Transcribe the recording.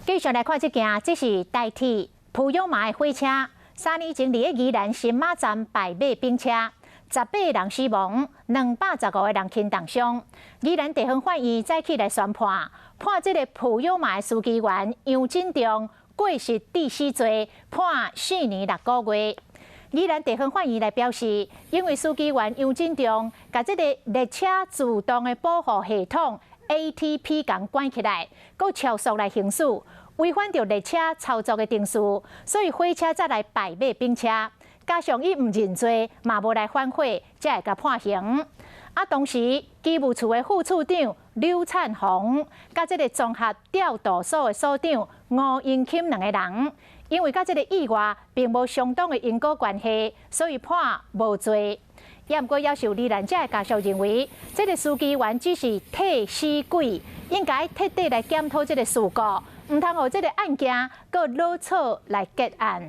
繼續來看這件，這是台鐵埔勇馬的火車，3年前佇咧宜蘭新馬站敗馬並車，18個人死亡，215個人輕重傷。宜蘭地方法院早起來宣判，判這个埔勇馬的司機員楊振中過失致死罪，判4年6個月。宜蘭地方法院來表示，因為司機員楊振中共這个列車自動的保護系統 ATP 共關起來，閣超速來行駛，違反著列車操作的程序，所以火車才來敗馬並車。加上伊毋認罪，嘛無來反悔，才會共判刑。啊，同時機務處的副處長劉燦宏，佮這个綜合調度所的所長吳英欽兩個人，因為佮這个意外並無相當的因果關係，所以判無罪。也毋過，也受罹難者的家屬認為，這个司機員只是替死鬼，應該徹底來檢討這个事故，毋通予這个案件閣落錯來結案。